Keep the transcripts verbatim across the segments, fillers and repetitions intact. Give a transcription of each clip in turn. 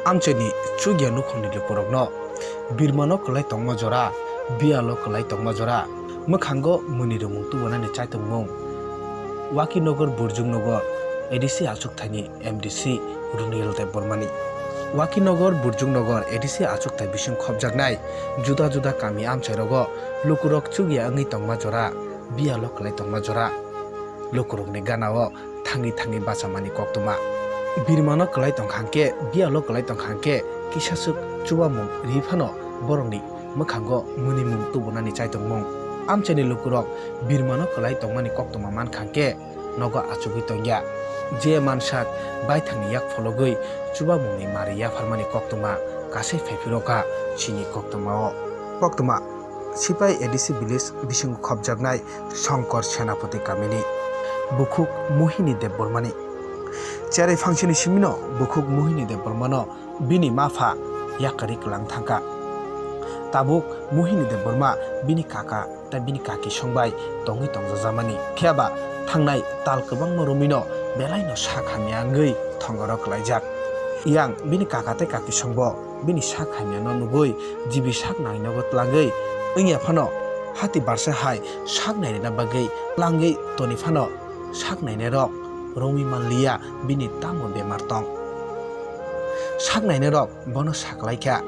Amchaini chukya nukhungni lukurokno birmano kwlai tongma jora, biyalo kwlai tongma jora, mwkhango mwnwi rwmung tubunani chaitokmung. Wakinogar Burjungnogor A D C achukthani M D C Runiyal Debbarmani. Wakinogar Burjungnogor A D C achukthai bising khopjaknai juda juda kami amchairogo lukurok chukya wngwi tongma jora, biyalo kwlai tongma jora. Lukurokni ganao thangwi thangwi bachamani koktwma. Birmano kwlai tongkha hwnkhe, biyalo kwlai tongkha hwnkhe, kisaswk chubamung ri phano borokni mwkhango mwnwimung tubunani chaitokmung. Amchaini lukurok birmano kwlai tongmani koktwma mankha hwnkhe, nogo achugwi tongya. Je mansak baithangni yak phologwi chubamungni mari yapharmani koktwma kasai phaiphirokha chini koktwmao. Koktwma. Sipai A D C village bisingo khopjaknai Shankar Senapati kamini bukhuk Mohini Debbarmani. Cherai phangsini simino bukhuk Mohini Debbarmano bini mapha yakarwi kwlang thangkha. Tabuk Mohini Debbarma bini kaka tei bini kaki songbai tongwi tongjajamani. Phiyaba thangnai tal kwbangma romwino belaino sak hamya wngwi thongoro kwlaijak. Yang bini kaka tei kaki songbo bini sak hamyano nugwi jibi sak nainogo tlangwi wngya phano hati barsa hai sak nairina bagwi tlangwi toni phano sak nainairok romwi manliya bini tamo bemar tong. Sak nainairok bono saklaikha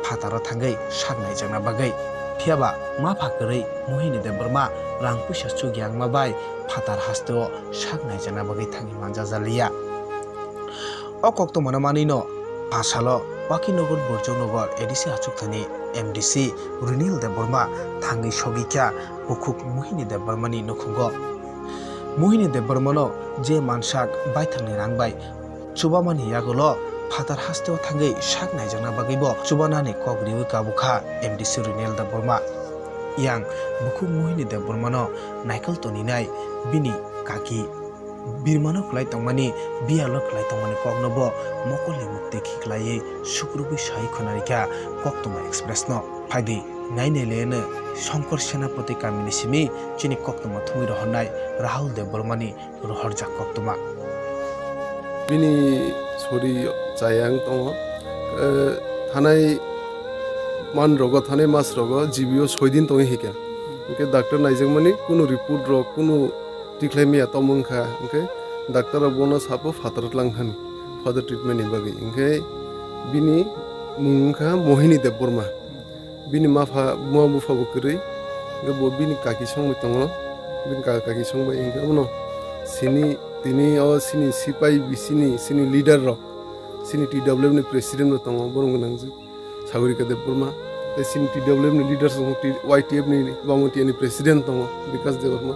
phataro thangwi sak naijakna bagwi. Phiyaba mapha kwrwi Mohini Debbarma rang puisa chukya wngma bai phatar hasteo sak naijakna bagwi thangwi manjajaliya. O koktwmano manwino, pha salo Wakinogar Burjungnogor A D C achukthani M D C Runil Debbarma thangwi sogwi kha bukhuk Mohini Debbarmani nukhungo. Mohini Debbarmano je mansak baithangni rang bai chubamani yagulo phatar hasteo thangwi sak naijakna bagwibo chubanani kok riwi kabukha M D C Runil Debbarma. Yang bukhuk Mohini Debbarmano naikol toninai bini kaki. Birmano kwlai tongmani, biyalo kwlai tongmani kokno bo mokolni mukti khiklaiwi sukrubwi sai khwnarikha Koktwma Express no. Phaidi, nainai leno Shankar Senapati kamini simi chini koktwma thumwi rohornai Rahul Debbarmani rohorjak koktwma. Bini sori chaya wng tongo. Eh, thanai man rogo, thanai mas rogo G B o soi din tongwi hika. Hwnkhe doctor naijakmani kunu report rok, kunu tikhlai maya tamo wngkha, hwnkhe doctor rok bono sapo phataro tlang thani, further treatment ni bagwi. Hwnkhe bini mung wngkha Mohini Debbarma. Bini mapha, buma bupha bo kwrwi, hwnkhe bo bini kaki songwi tongo, bini kaka kaki songbai hwnkhe bono sini, tini o sini sipai bisini, sini leader rok, sini T W F ni president bo tongo, borok gwnangjwk. Sagorika Debbarma, tei chini T W F ni leaders tongo, T-, Y T F ni Bamatiya ni president tongo, Bikas Debbarma.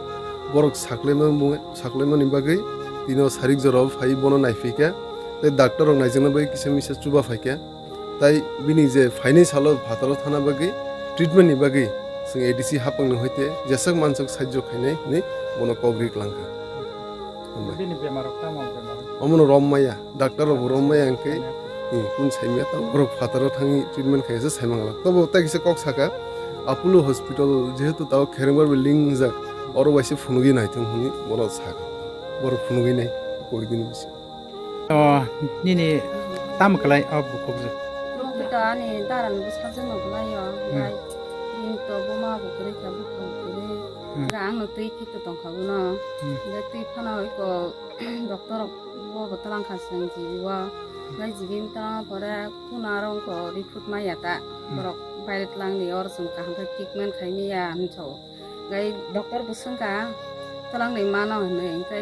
Borok saklaima mung-, saklaimani bagwi tini o sarik jorao phai bono naiphikha. Tei doctor rok naijakna bagwi kisa misa chuba phaikha. Tai bini je phainai salo phataro thana bagwi treatment ni bagwi chwng A D C hapang ni hoite jeswk manswk sajjo khainai hinwi bono kok ri klangkha. Hambai. Bini bemar rok tamo bemar? Omono rom maya. Doctor rok bo rom maya hwnkhe, hmm, kung saimaya tamo borok phataro thangwi treatment khaiyasa saimang lak. Tobo tai kisa kok saka, Apollo Hospital jehetu tao Kherengbar building wngjak, oro waisa phunugwi naithung hwnwi bono saka. Borok phunugwi nai koi din bisi. O, nini tamo kwlai o bukhukjwk? Bukhuk to ani daran bwsajwkno bwlaio, hmm, bai bini to buma bo kwrwi kha, bupha bo kwrwi. Hmm. Hwnkhe ang no twi phikto tongkha bono. Hmm. Hwnkhe twi phano iko doctor rok bo bo twlang kha chwng G B o. Hwnkhe G B ni twlang pore kunu aro wngkha report maya ta. Hmm. Borok baire twlang ni oro chwng kaham khe treatment khai maya hinwi sao. Hwnkhe doctor bo swngkha twlang ni mano hinwi, hwnkhe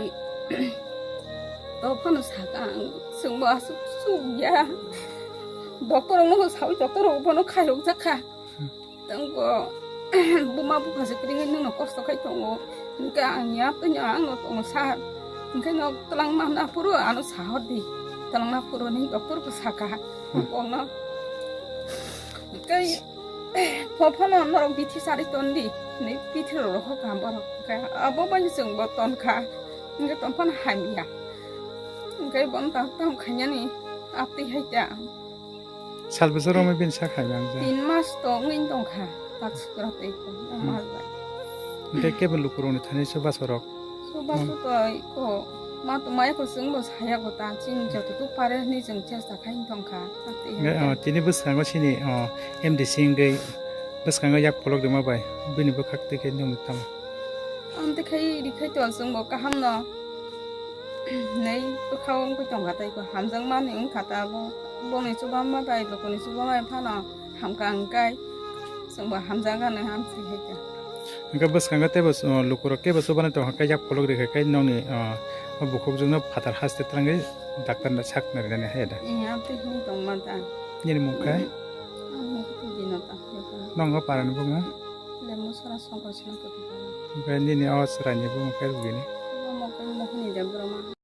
to phano sakha ang chwngbo aswk sukya. Doctor rok no sawi doctor rok bono khairok jakha. Tongbo buma bupha se kwrwngwi nwngno kosto khai tongo. Hwnkhe ang ya tongya ang no tongo sa. Hwnkhe no twlang ma naphuru ano sahor di. Twlang naphuru ni doctor bo saka. Hmm. Bongno. Hwnkhe pho phano norok bithi sari ton di. Ni bithi rok ho kam borok. Hwnkhe abo bai chwng bo ton kha. Hwnkhe ton phano hamya. Hwnkhe bono ta tam khainani aptwi hai ta. Sal bwswk romwi bini sak hai mangjak. Tin mas to wngwi tongkha, tak sukra tei ko, hmm, mas bai. Hwnkhe kebo lukurokni thani se bwsarok? So bwsarok to iko Ma tongmaya ko chwngbo saya ko ta, chini joto tuk pare hwnwi chwng chesta khai tongkha. Nge, oh, tini bwskango chini, oh, M D C wngwi bwskango yak pholok rwma bai bini bwkhak twi khe nwng tamo? Amtwi khai ri khai to chwngbo kaham no. Nei bwkhao wngwi tongkha tei ko hamjakmani wngkha ta bo. Bongni chubama bai lokoni chubama phano hamkha hwnkhe chwngbo hamjakgani hamsi hai khe. Hwnkhe bwskango teibo, uh, lukurok teibo chubani tongkha khe yak pholok rikha khe nokni, uh, o bukhukjwkno phatar haste twlangwi daktarno sakna rinani hai da. Iya, amtwi hwnwi tongma ta. Nini mung khe? Ang mung khe Dino ta. Nokno parani bumung? Lemo sora songkor sina koti ta. Hwnkhe nini o chwraini bumung khe rugini? Bo mokol mohoni de broma.